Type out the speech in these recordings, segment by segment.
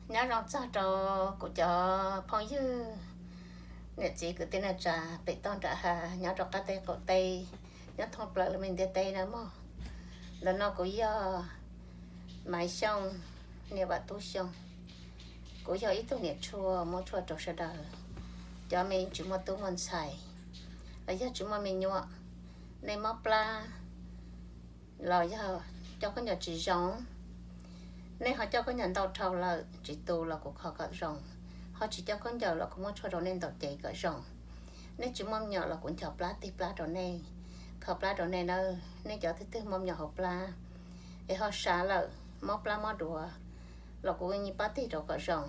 Nyob zoo txog rau kuv cov phooj ywg, niam txiv kwv tij neej tsa pem toj nram hav, nyob rau qab teb qaum teb, nyob thoob plaws lub me ntiaj teb na mog. Ntawm no kuv yog Maiv Xyooj, niam Vam Tub Xyooj. Kuv yog ib tug niam tshuaj muab tshuaj rau sawv daws, cov me tsis muaj tub muaj ntxhais, los yog tsis muaj me nyuam, nej mob plab los yog coj khaub ncaws tsis zoo, nej ho coj khaub ncaws ntau dhau lawm tsis tu los kuv kho kom zoo, ho tsis coj khaub ncaws los kuv muab tshuaj rau nej ntaus ces kom zoo. Nej tsis muaj me nyuam los kuv nchos plab tig plab rau nej, kho plab rau nej na. Nej cov twg twg muaj me nyuam hauv plab es ho sav lawm, mob plab mob duav los kuv yeej pab tig rau kom zoo.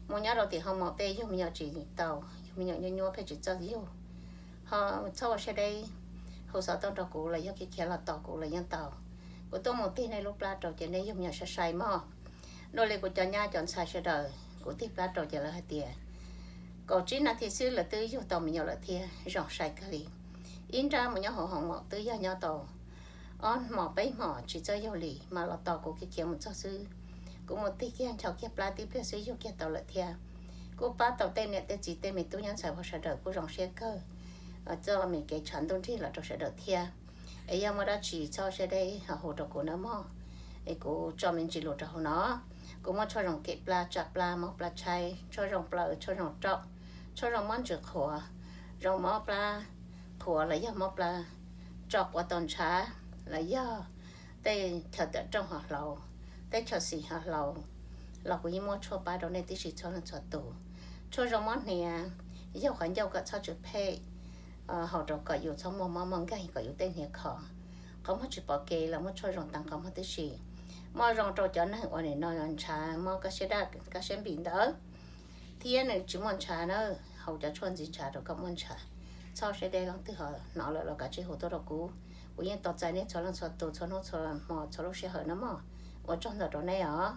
Mus nyob rau tim hoo mom peb yug me nyuam tsis tau, yug me nyuam nyuaj nyuaj pheej tsis txawj yug, ho txhob ua siab deb, hu xov tooj rau kuv los yog khiav khiav los tos kuv los yeej tau. Kuv tuaj mus tig nej lub plab rau ces nej yug me nyuam sai sai mog. Dua li kuv cov nyab cov ntxhais sawv daws kuv tig plab rau ces lawv hais tias kaum tsib nas this xwb lawv twb yug tau me nyuam lawm thiab, zoo sai kawg li. Ib nrab mus nyob hauv hoo mom twb yog nyob tau ob hmos peb hmos tsis txawj yug li mas los tos kuv khiav khiav mus txog xwb. Kuv mus tig kiag nchos kiag plab tib pliag xwb yug kiag tau lawm thiab. Kuj pab tau tej niam tej txiv tej me tub nyab ntxhais hauv sawv daws kuj zoo siab kawg, txoj me kev tshav ntuj nrig los rau sawv daws thiab. Es yog muaj dab tsi txhob siab deb ho hu rau kuv nawb mog. Es kuv tso me ntsis lus rau hauv no. Kuv muaj tshuaj zoo kem plab, tsa plab, mob plab tshaib, tshuaj zoo plaws, tshuaj zoo roj, tshuaj zoo mob ntsws qhuav, zoo mob plab qhuav los yog mob plab tso quav tau ntshav, los yog tej chaw tawm rooj ho hlau, tej chaw xis ho hlau, los kuv yeej muaj tshuaj pab rau nej tib si txhua leej txhua tus. Tshuaj zoo mob hniav, yaug qhov ncauj kom txhob tsw phem, haus rau kom yus txhob muaj mob muaj nkeeg kom yus tej hniav khov. Qhov muag tsis pom kev los muaj tshuaj zoo tag qhov muag tib si. Muaj zoo rau cov neeg uas nim no ntshav mob kab siab daj kab siab npis ntawd, thiab nws tsis muaj ntshav na, haus cov tshuaj ntxiv ntshav rau kom muaj ntshav. Txhob siab deb, leej twg ho hnov lawm los kav tsij hu tuaj rau kuv, kuv yeej tos txais nej txhua leej txhua tus txhua hnub txhua hmo txhua lub sij hawm na mog. Ua tsaug ntau rau nej os.